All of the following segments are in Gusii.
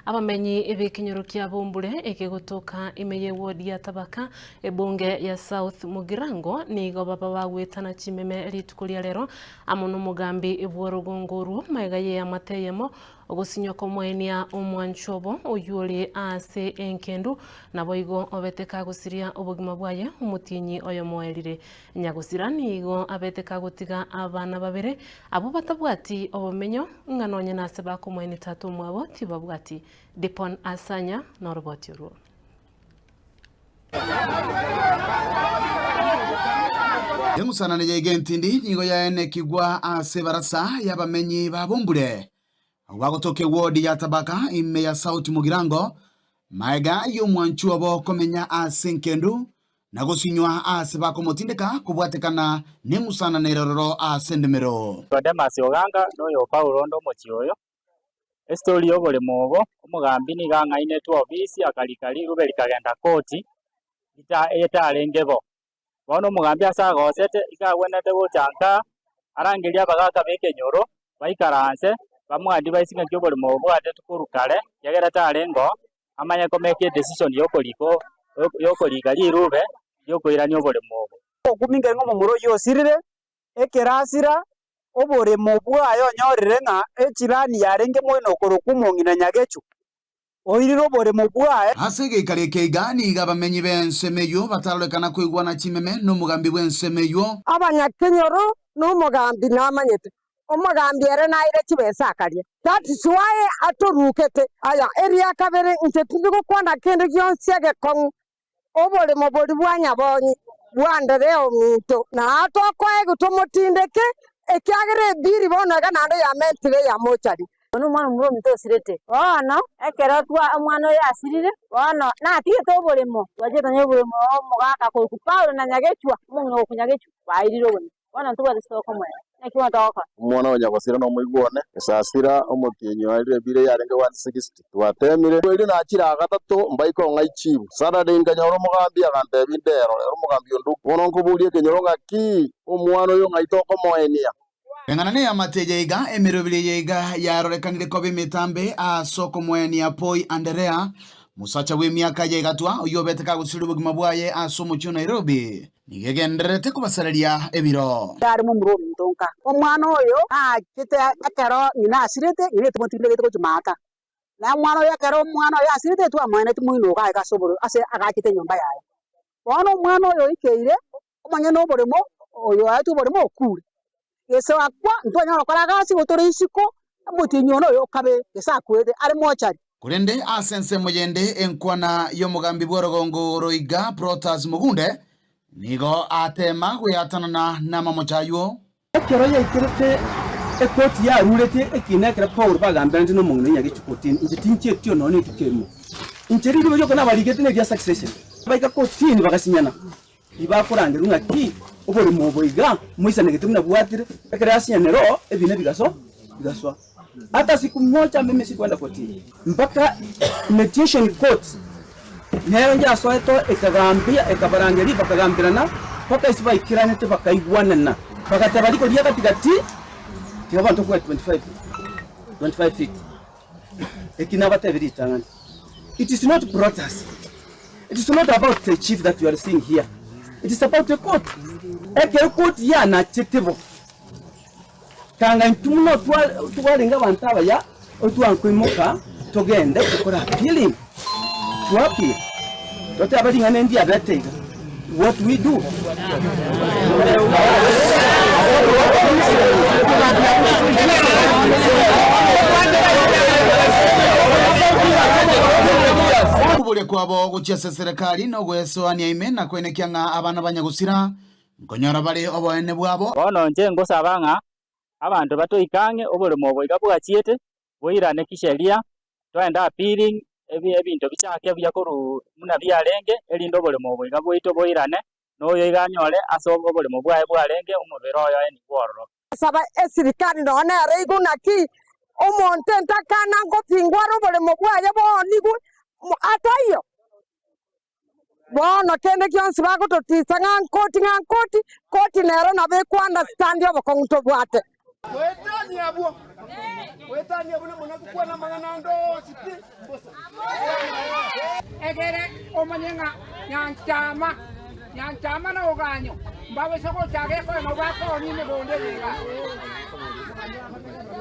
Abamenyi b'ekenyoro kia Bombure ekegotoka ime y'eward ya Tabaka, ebunge ya South Mugirango nigo baba bagwetana chimeme rituko ria rero amo nomogambi bw'orogongo orwo magega y'eamate eyemo ogosinywa komoenia omwanchwa obo oyio ore ase enkendu naboigo obete kagosiria obogima bwaye omotienyi oyomo oerire. Nyagosira nigo abete kagotiga abana babere abwo batabwati obomenyo, ng'a nonye nase bakomoenia tata omwabo tibabwati. Dipon Asanya noroboti orwo. Eng'usanane yaiga entindi nigo yaenekigwa ase ebarasa y'abamenyi ba Bombure, abwo bagotoka ewodi ya Tabaka ime ya South Mugirango, magega y'omwanchwa obo komenya ase enkendu na gosinywa aase bakomotindeka kobwatekana neng'usanana ere ororo ase endemero. Nikodemasi Oganga noyo Paulo onde omochie oyo. Esitori y'oboremo obo, omogambi nigo ang'ainetwe ofisi akarika rirube rikagenda koti rita etarenge bo. Bono omogambi ase agosete iga agwenerete gocha nka arangerie abagaka b'ekenyoro baikaranse bamoadvise ng'aki oboremo obo bwatetwe korwa kare ekiagera tarenge oo. amanye komeka edecision yokorika yokorika rirube riokoirania oboremo obo. Ogokumia nkere ng'a omomura oyio osirire, ekero asira, oboremo bwaye onyorire ng'a echirani yarenge moino okorokwa omong'ina Nyagechu, oirire oboremo bwaye. Ase egeikaro eke iga nigo abamenyi b'ensemo eyio batarorekana koigwana chimeme nomogambi bw'ensemo eyio. Abanyakenyoro na omogambi namanyete Omogambi ere naire chibesa akaria. That's why atorukete. Aya, eria kabere, inche tindi gokwana kende gionsi egekong'u, oboremo boria bwa nyabonyi bwa Anderea ominto, na tokoegwa tomotindeke, ekiagera ebiri bono iga naende yamentire eya mochari. Oyo nomwana omomura ominto osirete. Bono ekero twa omwana oyo asirire, bono natigete oboremo, twachete tonyore oboremo omogaka korokwa Paulo na Nyagechwa, omong'ina okorokwa Nyagechwa, bairire oboremo. Bono ntobwate ase tokomoera. Naki bono togokora? Omwana o nyagosira nomoigwa one, esasira omotienyi oerire ebiro yarenge 160. Twateemire. Erio nachire agatato mbaike ong'a ichibu. Saturday nkanyora omogambi agantebia ndero rero omogambi onde Bono nkoboria ekenyoro ng'aki omwana oyo ng'ai tokomoenia. Eng'ana ney'amate eye iga, emeroberi eye iga yarorekanire koba emetambe ase okomoenia Poi Anderea, mosacha bw'emiaka ya igatwa, oyio obete kagosiria obogima bwaye ase omochie o Nairobi. Nigo egendererete kobasareria ebiro. Tari momura ominto nka. Omwana oyo aachete ekero ng'ina asirete, ng'ina etimotindegete gochia maata. Na omwana oyo ekero omwana oyo asirete twamoeneti moino iga aika ase oboremo ase agachete enyomba yaye. Bono omwana oyo oikeire, omonyene oboremo oyo oetwe oboremo okure. Gese akwa ntwanyara gokora egasi igo tore isiko, omotienyi one oyo okabe gese akwete are mochari. Korende ase ensemo yende enkwana y'omogambi bw'orogongo oroiga Protas Mogunde nigo ateema gweatanana namamocho ayio. Ekero yaikerete ekoti yaruretie ekiina ekero Paulo bagamberanete nomong'ina o nyagechi kotini, inche tinchietio nonya nerituko erimo. Inche rirorio rioka nabarigete neria succession. Baika kotini bagasinyana. Tibakorangerwa ng'a ki oborimo obo iga moisanegete buna bwatire, ekero yasinyanire oo ebina bigaso bigaswa. Hata siku moja mimi sikuenda kotini mpaka mediation court nero njasoete oo ekagambia ekabarangeria bakagambirana mpaka ase baikeranete bakaigwanana bagateba riko ria gati gati tiga abanto koa 25 25 feet. Eki nabatebirie ritang'ani it is not brothers. It is not about the chief that you are seeing here, it is about the court. Ekero court yanachete bo, tanga intwe buna twarenge abanto abaya, otwankoimoka togende tokore appealing, to appeal, totebe ring'ana endi riabete iga, what we do? Okoboria kwabo gochia ase eserekari nogwesoania ime na koenekia ng'a abana ba nyagosira nkonyora bare oboene bwabo. Bono inche ngosaba ng'a abanto batoike ang'e oboremo obo iga bwachiete, boirane kisheria, toende appealing, ebinto bichake buya korwa buna biarenge, erinde oboremo obo iga bwaito boirane, na oyo iga anyore ase oboremo bwaye bwarenge omobere oye oenigwe ororo. Saba esirikari nonya nere igwe naki omonto entakana ngopingwa are oboremo bwaye boonigwe ataiyo. Bono kende gionsi bagototisa ng'a nkoti ng'a nkoti, koti nero nabo ekwa understand obokong'u tobwate. Goetania abwo, goetania abwo namona gokwana amang'ana ande onsi pi, mbosa. Egere omanye ng'a nyanchama, nyanchama na oganyo mbabase gocha gekoe nabo bakoonia emegondo eye iga.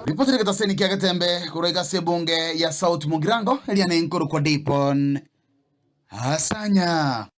Ripoti rigetaseni kia Getembe korwa iga ase ebunge ya South Mugirango eria nenkorokwa Dipon Asanya.